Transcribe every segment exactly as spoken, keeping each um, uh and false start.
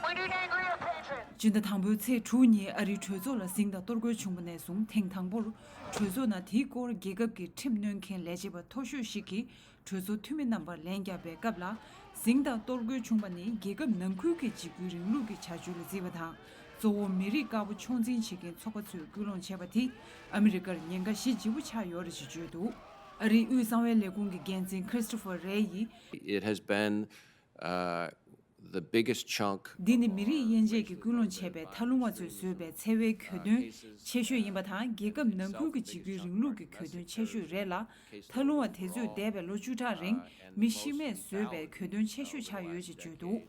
སྤྱི་ཟླ་དང་པོའི་ཚེས་དྲུག་ཉིན་ཨ་རིའི་གྲོས་ཚོགས་ལ་ཟིང་དང་གཏོར་རྒོལ་བྱུང་བ་ནས་བཟུང་ཐེངས་དང་པོར་གྲོས་ཚོགས་ནང་དེའི་སྐོར་རྒྱལ་ཁབ་ཀྱི་ཁྲིམས་གནོན་མཁན་ལས་བྱེད་པ་མཐོ་ཤོས་ཤིག་གིས་གྲོས་ཚོགས་འཐུས་མི་རྣམ་པར་ལན་བརྒྱབ་པའི་སྐབས་ལ། ཟིང་དང་གཏོར་རྒོལ་བྱུང་བ་ནི་རྒྱལ་ཁབ་ནང་ཁུལ་གྱི་འཇིགས་སྐུལ་རིང་ལུགས་ཀྱི་བྱ་སྤྱོད་ལ་བརྩིས་པ་དང་། གཙོ་བོ་མི་རིགས་དཀར་པོ་ཕྱོགས་འཛིན་བྱེད་མཁན་ཚོགས་པ་ཚོས་སྐུལ་སློང་བྱས་པ་དེས་ཨ་མི་རི་ཀར་ཉེན་ཁ་ཞེ་ལྗིད་པོ་ཆགས་ཡོད་རེད་ཅེས་བརྗོད་འདུག་ཨ་རིའི་དབུས་གསང་བའི་ལས་ཁུངས་ཀྱི་འགན་འཛིན་Christopher Wray ཡིས། It has been, uh, the biggest chunk འདི་ནི་མི་རིགས་དབྱེ་འབྱེད་ཀྱིས་སྐུལ་སློང་བྱས་པའི་ཐལ་རླུང་བ་ཚོས་བཟོས་པའི་འཚེ་བའི་གྱོད་དོན་ཆེ་ཤོས་ཡིན་པ་དང་། རྒྱལ་ཁབ་ནང་ཁུལ་གྱི་འཇིགས་སྐུལ་རིང་ལུགས་ཀྱི་གྱོད་དོན་ཆེ་ཤོས་རེད་ལ། ཐལ་རླུང་བ་དེ་ཚོས་འདས་པའི་ལོ་བཅུ་ཕྲག་རིང་མི་ཤི་རྨས་བཟོས་པའི་གྱོད་དོན་ཆེ་ཤོས་ཆགས་ཡོད་ཅེས་བརྗོད་འདུག་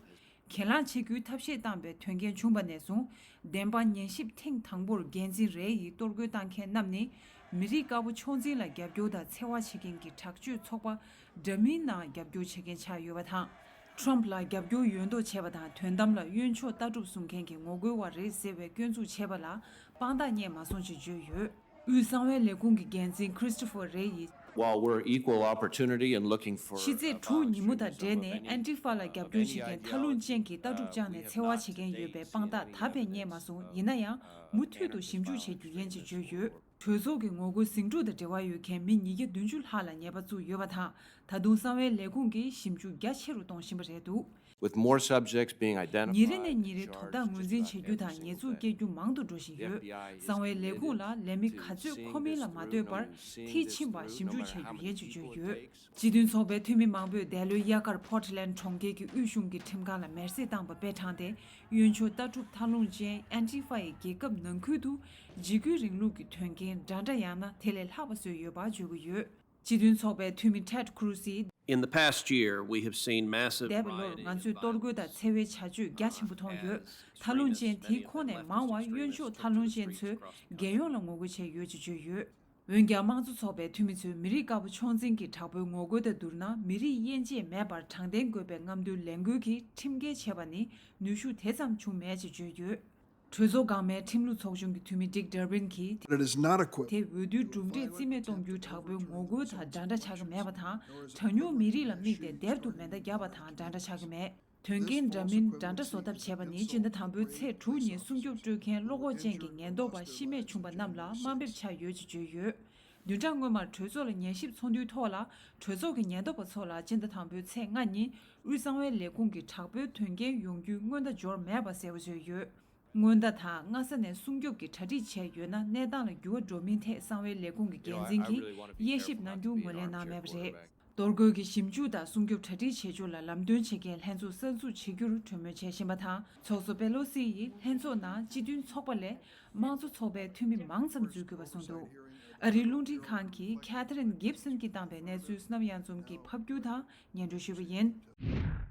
གྱེན་ལངས་བྱེད་རྒྱུའི་ཐབས་ཤེས་བཏང་པའི་དོན་རྐྱེན་བྱུང་བ་ནས་བཟུང་། བདེན་དཔང་ཉན་ཞིབ་ཐེངས་དང་པོར་འགན་འཛིན་རེ་ཡིས་གཏོར་རྒོལ་བཏང་མཁན་རྣམས་ནི། མི་རིགས་དཀར་པོ་ཕྱོགས་འཛིན་ལ་རྒྱབ་སྐྱོར་དང་འཚེ་བ་བྱེད་མཁན་གྱི་དྲག་སྤྱོད་ཚོགས་པ་འདྲ་མིན་ནང་རྒྱབ་སྐྱོར་བྱེད་མཁན་ཆགས་ཡོད་པ་དང་། ཁྲོམ་ལ་རྒྱབ་སྐྱོར་ཡོད་མདོག་བྱས་པ་དང་། དོན་དམ་ལ་གཡོན་ཕྱོགས་ལྟ་གྲུབ་བཟུང་མཁན་གྱི་ངོ་རྒོལ་བ་རེད་ཟེར་བའི་སྐྱོན་འཛུགས་བྱས་པ་ལ་དཔང་རྟགས་རྙེད་མ་སོང་ཞེས་བརྗོད་ཡོད། དབུས་གསང་བའི་ལས་ཁུངས་ཀྱི་འགན་འཛིན་Christopher Wray ཡིས། While we're equal opportunity and looking for གཞི་རྩའི་དྲུག་ཉིན་མོ་དང་འབྲེལ་ནས་Antifa ལ་རྒྱབ་སྐྱོར་བྱེད་མཁན་ཐལ་རླུང་ཅན་གྱི་ལྟ་གྲུབ་བཅངས་ནས་འཚེ་བ་བྱེད་མཁན་ཡོད་པའི་དཔང་རྟགས་ད་ཕན་རྙེད་མ་སོང་། ཡིན་ན་ཡང་མུ་མཐུད་དུ་ཞིབ་འཇུག་བྱེད་རྒྱུ་ཡིན་ཅེས་བརྗོད་ཡོད། གྲོས་ཚོགས་ཀྱི་ངོ་རྒོལ་ཟིང་འཁྲུག་དང་འབྲེལ་བ་ཡོད་མཁན་མི་ཉིས་བརྒྱ་བདུན་ཅུ་ལྷག་ལ་ཉེས་པ་བཙུགས་ཡོད་པ་དང་། ད་དུང་གསང་བའི་ལས་ཁུངས་ཀྱིས་ཞིབ་འཇུག་རྒྱ་ཆེ་རུ་གཏོང་བཞིན་པ་རེད་འདུག With more subjects being identified, ཉིན་རེ་ནས་ཉིན་རེ་དོ་བདག་ངོས་འཛིན་བྱེད་རྒྱུ་དང་ཉེས་འཛུགས་བཀལ་རྒྱུ་མང་དུ་འགྲོ་བཞིན་ཡོད། གསང་བའི་ལས་ཁུངས་ལ་ལས་མི་ག་ཚོད་མཁོ་མིན་ལ་མ་ལྟོས་པར་མཐིལ་ཕྱིན་པར་ཞིབ་འཇུག་བྱེད་རྒྱུ་ཡིན་ཅེས་བརྗོད་ཡོད། སྤྱི་མཐུན་ཚོགས་པའི་འཐུས་མི་མང་པོས་འདས་ལོའི་དབྱར་ཁར་Portland་གྲོང་ཁྱེར་གྱི་དབུས་གཞུང་གི་ཁྲིམས་ཁང་ལ་མེར་སྲེག་བཏང་པ་དཔེ་དྲངས་ཏེ། གཡོན་ཕྱོགས་ལྟ་གྲུབ་ཐལ་རླུང་ཅན་Antifa་ཡིས་རྒྱལ་ཁབ་ནང་ཁུལ་དུ་འཇིགས་སྐུལ་རིང་ལུགས་ཀྱི་དོན་རྐྱེན་འདྲ་འདྲ་ཡང་ན་དེ་ལས་ལྷག་པ་བཟོས་ཡོད་པ་བརྗོད་ཀྱི་ཡོད། སྤྱི་མཐུན་ཚོགས་པའི་འཐུས་མི་Ted Cruz་ཡིས། In the past year, we have seen massive འདས་པའི་ལོར་ང་ཚོས་གཏོར་རྒོལ་དང་འཚེ་བའི་བྱ་སྤྱོད་རྒྱ་ཆེན་པོ་མཐོང་ཡོད། ཐལ་རླུང་ཅན་དེའི་ཁོངས་ནས་མང་བ་གཡོན་ཕྱོགས་ཐལ་རླུང་ཅན་ཚོས་རྒྱལ་ཡོངས་ལ་ངོ་རྒོལ་བྱས་ཡོད་ཅེས་བརྗོད་ཡོད། འོན་ཀྱང་། དམངས་གཙོ་ཚོགས་པའི་འཐུས་མི་ཚོས་མི་རིགས་དཀར་པོ་ཕྱོགས་འཛིན་གྱི་དྲག་པོའི་ངོ་རྒོལ་དང་བསྡུར་ན། མི་རིགས་དབྱེ་འབྱེད་མེད་པར་དྲང་བདེན་དགོས་པའི་རྔམ་སྟོན་ལས་འགུལ་གྱིས་ཁྲིམས་འགལ་བྱས་པ་ནི་ནུས་ཤུགས་དེ་ཙམ་བྱུང་མེད་ཅེས་བརྗོད་ཡོད། གྲོས་ཚོགས་འགག་མའི་ཁྲིམས་ལུགས་ཚོགས་ཆུང་གི་འཐུས་མི་Dick Durbin་གྱིས། It is not equipped. དེ་འོས་བསྡུའི་གྲུབ་འབྲས་རྩིས་མེད་གཏོང་རྒྱུའི་དྲག་པོའི་ངོ་རྒོལ་དང་འདྲ་འདྲ་ཆགས་ཀྱི་མེད་པ་དང་། གྲངས་ཉུང་མི་རིགས་ལ་དམིགས་ཏེ་སྡེབ་ཏུ་མེ་མདའ་བརྒྱབ་པ་དང་འདྲ་འདྲ་ཆགས་ཀྱི་མེད། དོན་རྐྱེན་འདྲ་མིན་འདྲ་འདྲ་བཟོ་ཐབས་བྱས་པ་ནི་སྤྱི་ཟླ་དང་པོའི་ཚེས་དྲུག་ཉིན་སྲུང་སྐྱོབ་སྤྲོད་མཁན་བློ་ཁོག་ཅན་གྱི་ཉེན་རྟོག་པ་ཤི་རྨས་བྱུང་པ་རྣམས་ལ་དམའ་འབེབས་བྱས་ཡོད་ཅེས་བརྗོད་ཡོད། བདུན་ཕྲག་སྔོན་མར་གྲོས་ཚོགས་ལ་ཉན་ཞིབ་ཚོགས་འདུའི་ཐོག་ལ་གྲོས་ཚོགས་ཀྱི་ཉེན་རྟོག་པ་ཚོ་ལ་སྤྱི་ཟླ་དང་པོའི་ཚེས་ལྔ་ཉིན་དབུས་གསང་བའི་ལས་ཁུངས་ཀྱི་དྲག་པོའི་དོན་རྐྱེན་ཡོང་རྒྱུའི་སྔོན་བརྡ་འབྱོར་མེད་པ་གསལ་པོ་བཟོས་ཡོད། སྔོན་བརྡ་དང་སྔ་ས་ནས་སྲུང་སྐྱོབ་ཀྱི་གྲ་སྒྲིག་བྱས་ཡོད་ན་གནས་སྟངས་ལ་འགྱུར་བ་འགྲོ་མིན་ཐད་གསང་བའི་ལས་ཁུངས་ཀྱི་འགན་འཛིན་གྱིས་དབྱེ་ཞིབ་གནང་རྒྱུ་ངོས་ལེན་གནང་མེད་པ་རེད། གཏོར་རྒོལ་གྱི་ཞིབ་འཇུག་དང་སྲུང་སྐྱོབ་གྲ་སྒྲིག་བྱེད་ཕྱོགས་ལ་ལམ་སྟོན་བྱེད་མཁན་ལྷན་ཚོགས་གསར་འཛུགས་བྱེད་རྒྱུར་གྲོས་མོལ་བྱེད་བཞིན་པ་དང་། ཚོགས་གཙོ་པེ་ལོ་སི་ཡིས་ལྷན་ཚོགས་ནང་སྤྱི་མཐུན་ཚོགས་པ་ལས་དམངས་གཙོ་ཚོགས་པའི་འཐུས་མི་མང་ཙམ་འཛུལ་དགོས་པ་གསུངས་འདུག་ཨ་རིའི་རླུང་འཕྲིན་ཁང་གིས་Catherine Gibson་གྱིས་བཏང་བའི་གནས་ཚུལ་སྣབས་གཡང་འཛོམས་ཀྱིས་ཕབ་སྒྱུར་དང་སྙན་སྒྲོན་ཞུས་པ་ཡིན།